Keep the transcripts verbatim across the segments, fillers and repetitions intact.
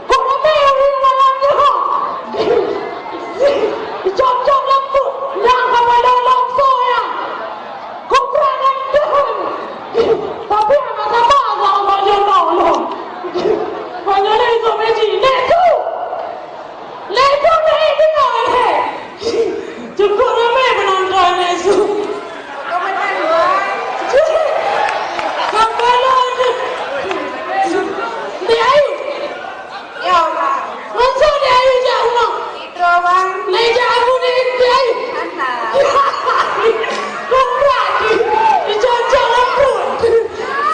Kok ramé ureueng malam nyoe? Cok-cok lampu nyang ka padang lom soe nyan? Kuprat ngon deuh. Tapi hana saba sama bak nyoe lom. Bak nyoe lé isoe meji. Lé su! Lé su lé deungoe lé. Cukôp ramé peunonton lé su. Sampai lo. Di Ayu. Ya, Bang. Masa di Ayu jak rumah? Itu, Bang. Lai jak aku di, di Ayu. Mana? Kau berani. Dicocok rambut.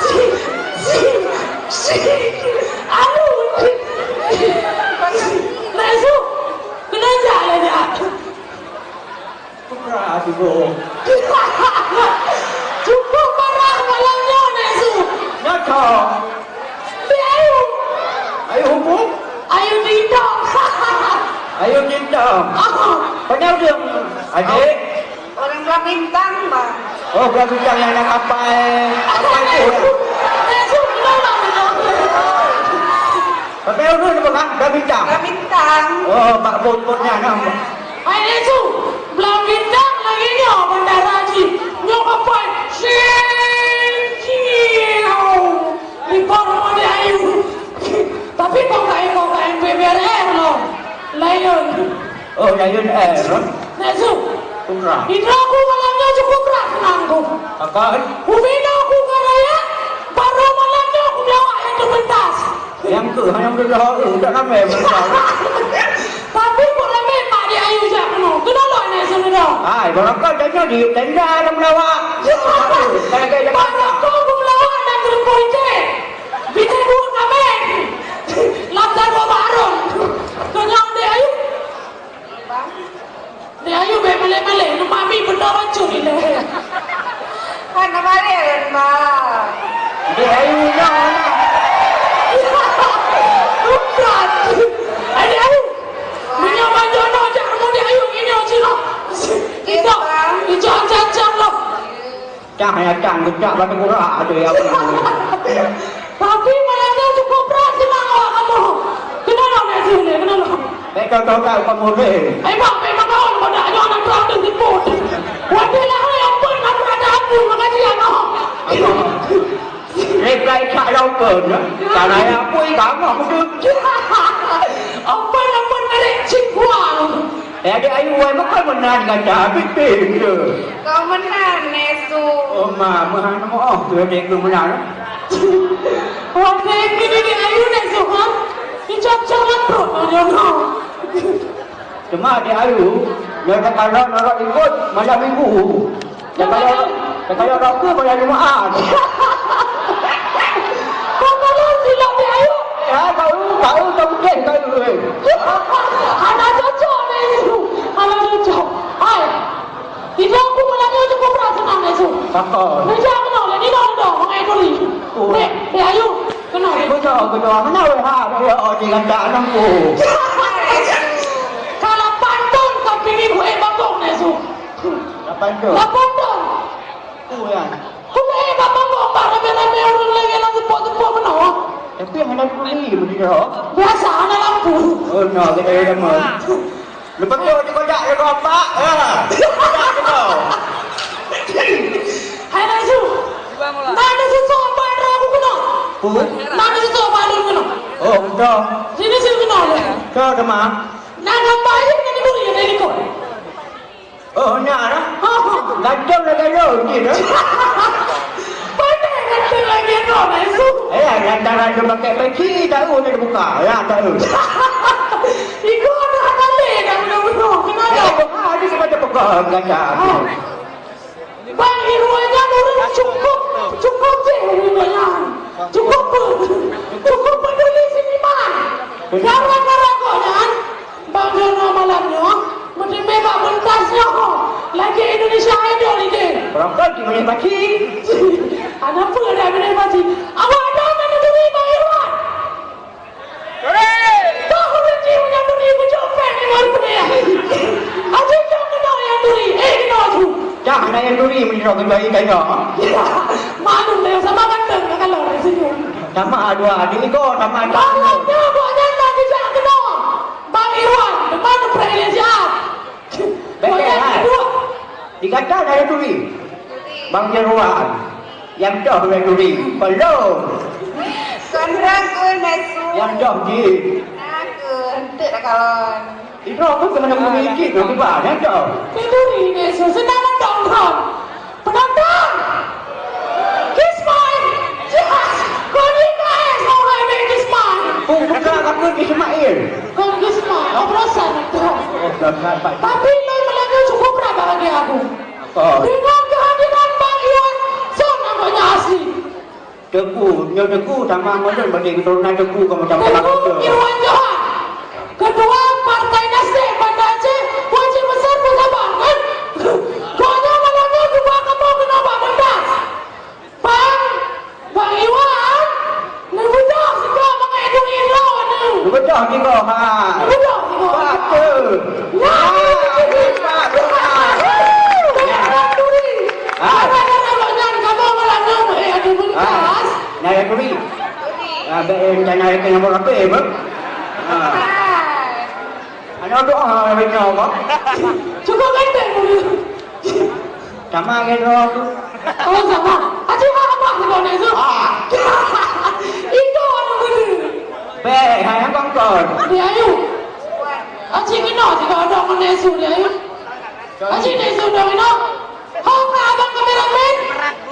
Si, si, si. Alu. Lé su. Kena jak lah jak. Putra Aduh. Cukôp parah malam nyoe, Nek Su. Nyoe. Di Ayu. Ayu hukum? Ayu didong. Ayu didong. Ah. Panyang dia, adik? Orang Blang Bintang, Bang. Oh, Blang Bintang yang nak kapai. Kapai tu. Nek Su, kenapa, kenapa? Kapai tu apa, Bang? Blang Bintang. Blang Bintang. Oh, Pak Bot-Botnya, nah. Hai Yesu, Blang Bintang lagèe nyoe bandara jih. Nyoe kapai sing ciau. Di bawah di Ayu. Tapi kok kain, kok kain B B R M loh. Lion. Oh, Lion Air. Yesu. Kurang. Indra aku malam nyoe cukup berat senang ku. Akan? Ubina aku ke raya, baru malam nyoe aku melawak yang terpentas. Nyang keuh, nyang keuh dah, eh, dah ramé beureukat. Tapi kok ramé mak di Ayu jak keunoe. Keunoe lôn nyan seuneudoe. Hai, barangkapeue tanyoe di tenda lam lawak. Barangkapeue bak lawak dan teurimong ité. Bidé buet ramé. Lam saboh barong. Keunoe di Ayu. Dek Ayu bèk malèe-malèe, leumah mi beutôi bacut ilèe. Hana malèe lôn, Ma. Dek Ayu nyoe, Ma. Bukan. Hai, Dek Ayu. Meunyoe banjoe nyoe jak rumoh Dek Ayu, nyoe cit noh. Iya, Bang. Ijak cacang loh. Cang ya cang, geucak bak teugurak tu ya. Tapi malam nyoe cukup brat seunang awak kamoe. Keunoe lom, Nek Sule, keunoe lom. Bèk kau tahu tak kamu ni? Eh, bang, bèk makaon kau dak nyoe aneuk droe teuh siput. Watèe lahé ampôn, ampôn ada ampôn, makasih ya, noh. Reply cak laupun, ya. Karena ya, apui kamu tu. Ampôn, ampôn, ngerik cik kuang. Eh, adik Ayu, wai, meukai meunan gata, habéh pih ke? Kau meunan, Nesu. Oh, ma, meuhan moh tu, adik Ayu meunan. Wah, adik Ayu, Nesu, ha? Icok-cok lam pruet, adik Ayu. Cuma adik Ayu, nyoe ka kalon norok ikot malam minggu. Takayok, takayok rokok pada Jumaat. Kau tahu silap di Ayu? Ya, tahu, tahu, tahu, tahu, tahu, eh. Anak cocok ni, Nesu. Anak cocok. Hai. Tidak, aku malam ni cukup perasaan, Nesu. Takut. Meja kena, ni dah, dah, mengai kuli. Oh. Ni, di Ayu. Kena, ni. Betul, betul. Mana weh, ha, dia, oh, dia kata anakku. Kalau pantun, kau pilih buat bakong, Nesu. Lapan tu. Lapan tu. Tu ya. Kau main bak panggung, bak ramé-ramé ureueng lagèe lam seupôt-seupôt meunoe. Tapi hana tuli beudôh. Biasa hana lampu. Oh, no, kita ada mah. Lepas tu, dia kodak, dia kodak, ya. Kodak, dia kodak. Hai, Nesu. Nah, ada sesuatu apa yang aku kena? Pun? Nah, ada sesuatu apa yang kena? Oh, betul. Sini, sini kena. Kau kemana? Nah, gambar aja kena diberi, ada ikut. Oh, nyan, ah. Ganteng lah gaya, okey dah. Pandai ganteng lagi, no, Nesu. Eh, lantaran dia pakai peci, tahu dia buka. Ya, tahu. Iku ada kali dah betul-betul. Kenapa? Eh, buka, dia semacam buka, ganteng. Ah. Bang Irwan nyan ureueng cukup, cukup jih ureueng nyan. Cukup, cukup peduli seniman. Gara-gara gobnyan, Bang Jono malam nyoe meuteumé bak pentas nyoe, lagèe Indonesia Idol idéh. Barangkapeue meunyoe pasti. Ada apa dah meunyoe pasti? Awak dah meunyoe turi Bang Irwan. Saya turi meunyoe keudua ié tanyoe. Maklum lé, sama ganteng, kalau dari senyum. Sama dua, di iko sama. Maklum dia, buat nyata tidak kenal. Bang Irwan, teman Fred Ilesias. Buat nyata kedua. Dikata saya turi. Bang Irwan. Yang dah boleh turi. Belum. Sandra ke Nesu. Yang dah di. Aku, untuk dah kawan. Itu aku kena memiliki, nanti banyak dah. Itu ini, Yesus, senang nonton. Penonton! Kismai! Yes! Kau ni guys, mau hai main Kismai. Buka aku Ismail. Kau Kismai, oplosan itu. Oh, dah, dah, dah. Tapi lo melanggar cukup berat bagi aku. Oh. Dengan kehadiran Bang Iwan, son agaknya asli. Teungku, nyoe Teungku, sama ngon lôn, berarti keturunan Teungku, kamu sama Teungku Irwan Johan, Ketua Partai Nasdem Banda Aceh, Wajib Besar Pun Sabah, kan? Pokoknya malam ni, cuba kamu kena bak pentas. Bang, Bang Iwan, neubeudôh siko mangat duek droeneuh. Neubeudôh siko, ha. Neubeudôh siko. Betul. Ya. Ya, ya, ya. Terima kasih. Ah. Karena, karena, karena, kamu malam ni, eh, ada pentas. Ah. Nah, ya, Turi. Ah, baik, eh, rencana itu nombor apa, eh, Bang? Ah. Ada doa, ah, rencana apa? Cukup ganteng, Bang. Sama ke doa tu? Oh, sama. Aji, apa, apa, apa, apa, apa? Ah. Itu orang bener. Baik, hai, apa kau? Dia ayu. Aji, kena, jika ada orang nesu, dia ayu. Aji, nesu, dia ayu. Hong ka abang kameramen?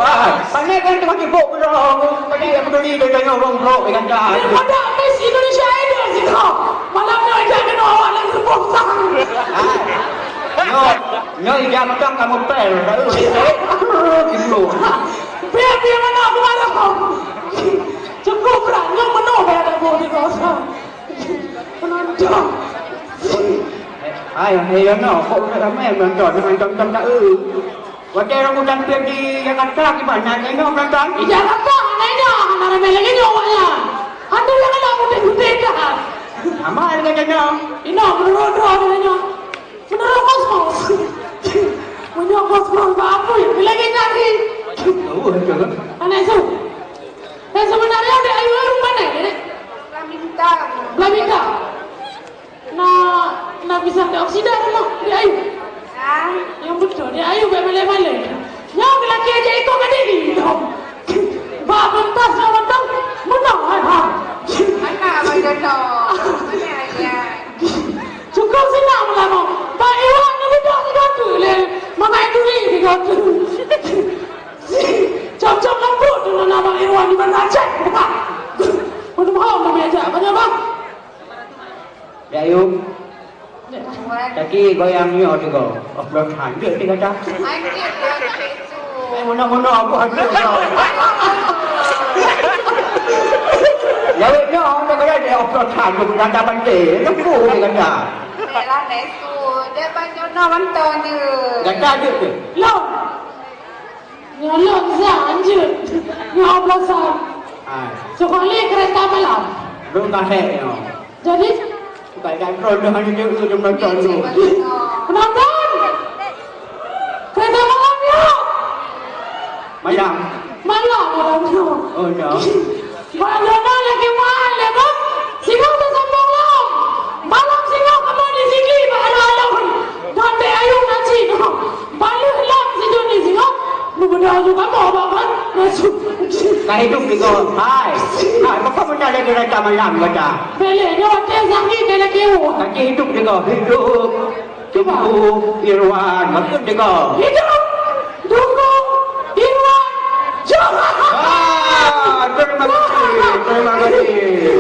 Bah, pandai kan teuma sibuk pun dah. Tadi aku beli dia tanya orang bro dengan dah. Daripada Miss Indonesia Idol sih kau. Malam ni ajak kena awak nak gerbong sang. Ah. Nyo, nyo ijak makan kamu pel. Lalu dia gitu. Biar dia mana aku marah kau. Cukup berat, nyo menoh dah ada bau di kau sang. Penonton. Hai, hai, ya, no. Kok ramai penonton? Nonton, nonton tak, eh? Watèe rambutan peuet di Jakarta, kiban na tengok nonton? Di Jakarta, hana inong, hana ramé lagèe nyoe awaknyan. Hantu nyang galak putih-putih dah. Aman lagèe nyoe. Inong, menurut droe lagèe nyoe. Menurut kosmos. Meunyoe kosmos, bak apui, lagèe nyan. Oh, betul. Aneuk su. Dan sebenarnya di Ayu Ayu mana, Nek? Belah Bintang. Belah Bintang. Na, na bisa antioksidan lemak di Ayu. Ah. Yang betul, di Ayu bèk malèe-malèe. Nyoe lelaki aja ikut ke diri. Bak pentas nyoe mantong, menang, hai, ha. Mana Abang Jono? Mana ayah? Cukup senang meulamu. Bak Iwan ni betul tiga tu, lé. Mangat duri tiga tu. Cocok lembut dengan Abang Irwan di Banda Aceh. Bukan. Untuk mau memeja, apa dia, Bang? Ya, yuk. Taki goyang nyoe juga. Offload han jeuet ni kata. Anjir, ya, itu. Eh, muna-muna aku hantu kau. Jawab nyoe, aku kata dia offload han, aku kata bantai. Lembu dia kata. Baiklah, Nesu. Dia banyak nak mantong je. Kata jeuet tu. Long. Nyoe lôn Zan jeuet. Nyoe Ablosan. Hai. Seukali keureta malam. Lôn ka hék nyoe. Jadi? Bukai dak droe nyoe hana jeuet keu penonton tu. Penonton! Keureta malam nyoe! Malam. Malam, malam nyoe. Oh, no. Bak droeneuh lagèe meu'ah lé, Bang. Singoh tasambong lom. Malam singoh kamoe di sigi bak alon-alon. Ngon Dek Ayu na cit. Baleuh lom sijuek di singoh. Mubudoe ju kamoe, Bang, kan? Ka hidup di gob. Hai. Hai, maka beuna lé geurata malam gata. Bèk lé, nyoe watèe sakét lé kiu. Ka hidup di gob. Hidup. Teungku Irwan, maksud deungoe. Hidup Teungku Irwan Johan. Ah, terima kasih, terima kasih.